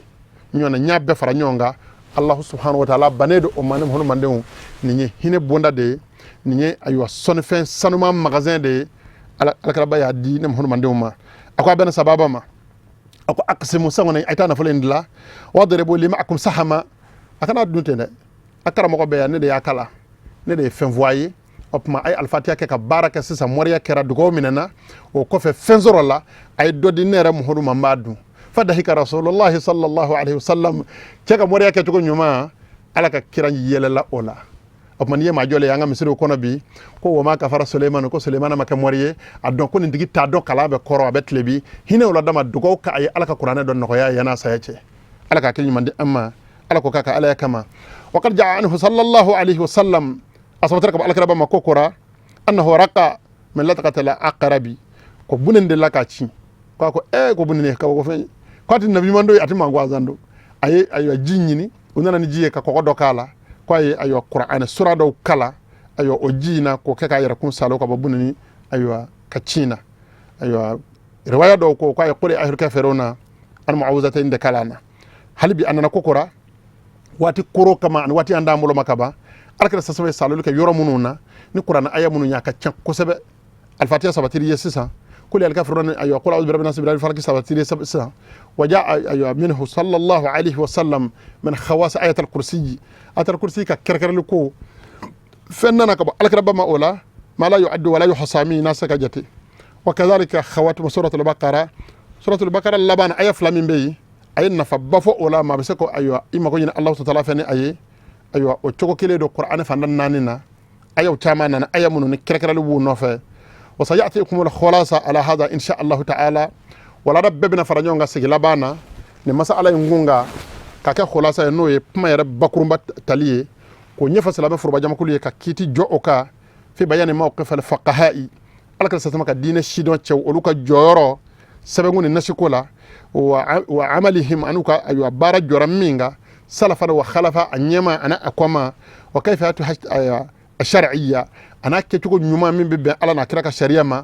Ɲɔgɔn na n y'a bɛɛ fara ɲɔgɔn kan. Allahu subhanahu wa ta'ala bannen don o ma. Ni Muhamadu mandenw, nin ye hinɛ bonda de ye, nin ye ayiwa sɔnnifɛn sanuman magasin de ye. Alakiraba y'a di ne Muhamadu mandenw ma. A ko a bɛnna sababa ma, a ko aqsimu san kɔni, a ye taa nafolo in dilan, wadribu li ma'akum sahama. A kana dun ten dɛ, a karamɔgɔ bɛ yan, ne de y'a kalan, ne de ye fɛn fɔ a ye. O tuma a ye alifatiya kɛ ka baara kɛ sisan. Moriya kɛra, dugawu minɛna. O kɔfɛ fɛn sɔrɔ la, a ye dɔ di ne yɛrɛ Muhamadu ma, n b'a dun. Fadahika rasulullahi sallallahu alaihi wasallam. Cɛ ka moriya kɛcogo ɲuman, Ala ka kira yɛlɛla o la. O tuma n'i ye maa jɔlen ye an ka misiriw kɔnɔ bi ko wama kafara Sulemani, ko Sulemana ma kɛ mori ye, a dɔn ko nin tigi t'a dɔn kalan bɛ kɔrɔ a bɛ tilebi hinɛ o la dama dugawu ka a ye Ala ka kuranɛ dɔn nɔgɔya yan'a saya cɛ. Ala ka hakili ɲuman di an ma, Ala ko k'a ka Alaya kama. Wa qad jaa anhu sallallahu alaihi wasallam, a sabatira ka bɔ alakiraba ma ko kora annahu raqa min lataqati la aqrabi, ko bunen de la ka ci ko ko ko bunen ka ko fɛn ko ati nabi man do ati man gansan do. A ye ayiwa ji ɲini, u nana ni ji ye ka kɔgɔ dɔ k'a la, ko a ye ayiwa kuranɛ sura dɔw kala ayiwa o ji in na k'o kɛ k'a yɛrɛ kun salo ka bɔ bununi ayiwa ka ci na. Ayiwa riwaya dɔw ko k'a ye qul ya ayyuhal kafiruna an mu'awwizatayn de kala na. Hali bi a nana ko kora waati koro kama ani waati an d'an bolo ma ka ban. Alakira sasama ye saloli kɛ yɔrɔ minnu na ni kuranɛ aya minnu ye, a ka ca kosɛbɛ. Alifatiya sabatiri ye sisan, qul al kafiruna ayiwa qul a'udhu birabbi nas birabbil falaq sabatiri ye sisan. Waja ayiwa minhu sallallahu alaihi wasallam min khawas ayat al-kursi, ayat al-kursi ka kɛrɛkɛrɛli ko fɛn nana ka bɔ alakiraba ma o la ma la yu'addu wala yuhsa min n'a se ka jate. Wa kadhalika khawatim suratul baqara, suratul baqara laban aya fila min bɛ yen, a ye nafaba fɔ o la, maa bɛ se ko ayiwa i mago ɲini Alahu taala fɛ ni a ye. Ayiwa o cogo kelen don kuranɛ fan naani na, ayaw caman nana aya minnu ni kɛrɛkɛrɛli b'u nɔfɛ. Wa sayatikum al-khulasa ala hada insha Allah ta'ala, walada bɛɛ bɛna fara ɲɔgɔn kan sigi laban na nin masala in kun kan ka kɛ khulasa ye, n'o ye kuma yɛrɛ bakurunba tali ye k'o ɲɛfɔ silamɛ foroba jamakulu ye ka kiiti jɔ o kan fi bayani mawqif al-fuqaha'i, ala kira sasama ka diinɛ sidɔn cɛw olu ka jɔyɔrɔ sɛbɛnko ni nasiko la, wa amalihim an'u ka ayiwa baara jɔra min kan salafa wa khalafa, a ɲɛma ani a kɔma, wa kayfiyatu ayiwa shar'iyya, a n'a kɛcogo ɲuman min bɛ bɛn Ala n'a kira ka sariya ma,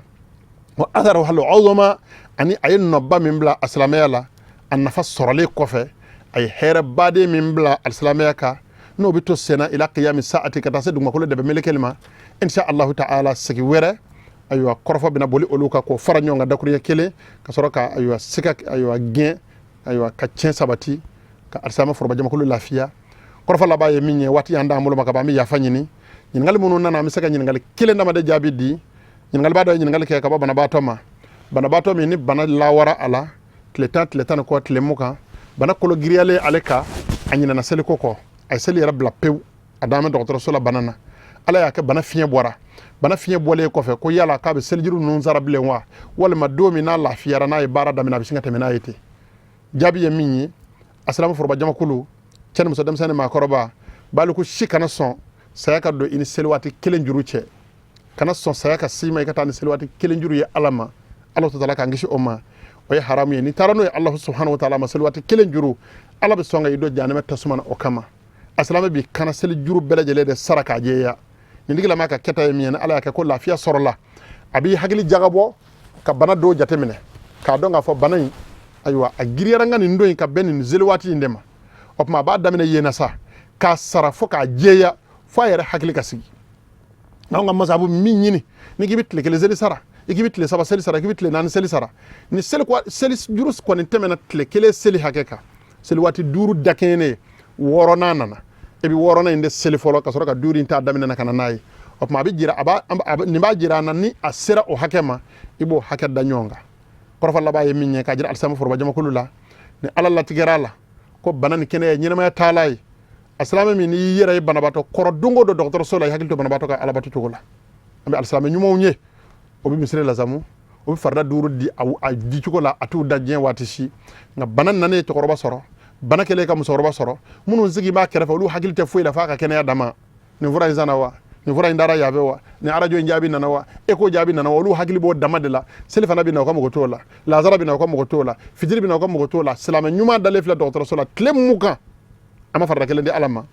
wa atharuha al-uzma, ani a ye nɔba min bila a silamɛya la a nafa sɔrɔlen kɔfɛ, a ye hɛrɛ baden min bila a silamɛya kan n'o bɛ to senna ila qiyami sa'ati, ka taa se dugumakolo dɛbɛ melekeli ma insha Allahu ta'ala. Sigi wɛrɛ ayiwa kɔrɔfɔ bɛna boli olu kan k'o fara ɲɔgɔn kan dakuruɲɛ kelen ka sɔrɔ ka ayiwa siga ayiwa gɛn ayiwa ka tiɲɛ sabati ka alisilamɛ foroba jamakulu lafiya. Kɔrɔfɔ laban ye min ye, waati y'an d'an bolo ma ka ban, an bɛ yafa ɲini. Ɲininkali minnu nana, an bɛ se ka ɲininkali kelen dama de jaabi di. Ɲininkali dɔ ye ɲininkali kɛ ka bɔ banabaatɔ ma, banabaatɔ min ni bana lawara a la tile 10, tile 10 ni kɔ, tile 20, bana kolo giriyalen ale kan, a ɲinɛna seliko kɔ, a ye seli yɛrɛ bila pewu, a dalen bɛ dɔgɔtɔrɔso la bana na. Ala y'a kɛ bana fiɲɛ bɔra. Bana fiɲɛ bɔlen kɔfɛ, ko yala k'a bɛ selijuru ninnu sara bilen wa, walima don min n'a lafiyara n'a ye baara daminɛ a bɛ sin ka tɛmɛ n'a ye ten? Jaabi ye min ye, a silamɛ foroba jamakulu, cɛ ni muso, denmisɛnnin ni maakɔrɔba, baliku si kana sɔn saya ka don i ni seli waati kelen juru cɛ. Kana sɔn saya ka s'i ma i ka taa ni seli waati kelen juru ye Ala ma. Ala taala k'an kisi o ma, o ye haramu ye. N'i taara n'o ye Alahu subhanahu wa taala ma, seli waati kelen juru, Ala bɛ sɔn ka i don jahanama tasuma na o kama. A silamɛ bi kana seli juru bɛɛ lajɛlen de sara k'a jɛya. Nin tigilama ka kɛta ye min ye, ni Ala y'a kɛ ko lafiya sɔrɔla, a b'i hakili jagabɔ ka bana dɔw jateminɛ k'a dɔn k'a fɔ bana in ayiwa a giriyara n ka nin don in ka bɛn nin seli waati in de ma. O tuma a b'a daminɛ yen na sa k'a sara fo k'a jɛya, fo a yɛrɛ hakili ka sigi. Anw ka masabu min ɲini, ni k'i bɛ tile kelen seli sara, i k'i bɛ tile saba seli sara, i k'i bɛ tile naani seli sara, ni seli juru kɔni tɛmɛna tile kelen seli hakɛ kan, seli waati duuru dakɛɲɛnen wɔɔrɔnan nana, e bɛ wɔɔrɔnan in de seli fɔlɔ ka sɔrɔ ka duuru in ta daminɛ na ka na n'a ye. O tuma a bɛ jira a b'a nin b'a jira an na, ni a sera o hakɛ ma, i b'o hakɛ da ɲɔgɔn kan. Kɔrɔfɔ laban ye min ye k'a jira alisilamɛ foroba jamakulu la, ni Ala latigɛra a la ko bana ni kɛnɛya ye ɲɛnamaya taala ye, a silamɛ min n'i y'i yɛrɛ ye banabaatɔ kɔrɔ don o don dɔgɔtɔrɔso la, i hakili to banabaatɔ ka alabato cogo la. An bɛ alisilamɛ ɲumanw ye, o bɛ misiri lazamu, o bɛ farida duuru di a di cogo la, a t'u da diɲɛ waati si. Nka bana nanen ye cɛkɔrɔba sɔrɔ, bana kɛlen ka musokɔrɔba sɔrɔ, minnu sigi b'a kɛrɛfɛ, olu hakili tɛ foyi la f'a ka kɛnɛya dama. Nin fura in sanna wa, nin fura in dara yan fɛ wa, nin arajo in jaabi nana wa, eko jaabi nana wa, olu hakili b'o dama de la. Seli fana bɛ na, u ka mɔgɔ t'o la, lazara bɛ na, u ka mɔgɔ t'o la, fitiri bɛ na, u ka mɔgɔ t'o la. Silamɛ ɲuman dalen filɛ dɔgɔtɔrɔso la tile 20, a ma farida kelen di Ala ma,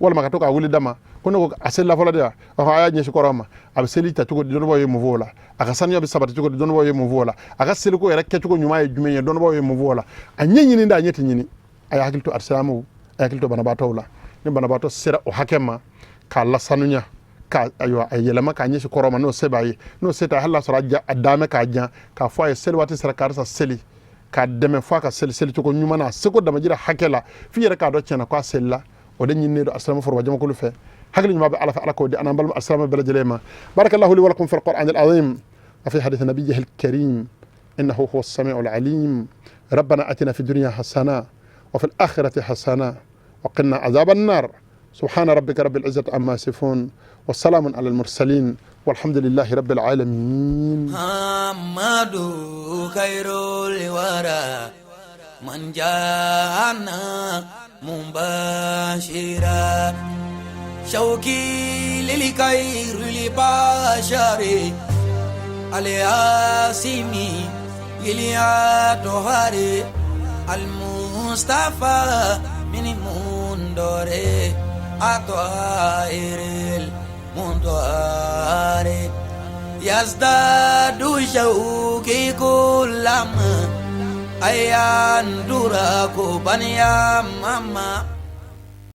walima ka to k'a wuli dama ko ne ko a selila fɔlɔ de wa, ɔhɔn, a y'a ɲɛsin kɔrɔ ma. A bɛ seli ta cogo di, dɔnnibaaw ye mun fɔ o la? A ka sanuya bɛ sabati cogo di, dɔnnibaaw ye mun fɔ o la? A ka seliko yɛrɛ kɛcogo ɲuman ye jumɛn ye, dɔnnibaaw ye mun fɔ o la? A ɲɛ ɲini dɛ, a ɲɛ tɛ ɲini. A y'a hakili to alisilamɛw, a hakili to banabaatɔw la. Ni banabaatɔ sera o hakɛ ma k'a lasanuya, ka ayiwa a yɛlɛma k'a ɲɛsin kɔrɔ ma, n'o se b'a ye, n'o se t'a ye, hali n'a sɔrɔ a damɛ k'a jan, k'a fɔ a ye seli waati sera, karisa seli, k'a dɛmɛ fo a ka seli selicogo ɲuman na, a seko damajira hakɛ la, f'i yɛrɛ k'a dɔn tiɲɛna k'a selila. O de ɲininen don alisilamɛ foroba jamakulu fɛ. Hakili ɲuman bɛ Ala fɛ, Ala k'o di an n'an balima alisilamɛ bɛɛ lajɛlen ma. Barakallahu li wa lakum fil qur'an al-azim wa fi hadith nabiyyihi al-karim innahu huwa as-sami'u al-alim. Rabbana atina fi dunya hasana wa fil akhirati hasana wa qina adhaban nar. سبحان ربك رب العزة عما يصفون والسلام على المرسلين والحمد لله رب العالمين. محمد خير الورى من جاءنا مبشرا شوقي للخير البشر الياسمي إليا المصطفى من مندوري أطائر المندوري يزداد شوقي كلما أيان دراكو بنيا ماما.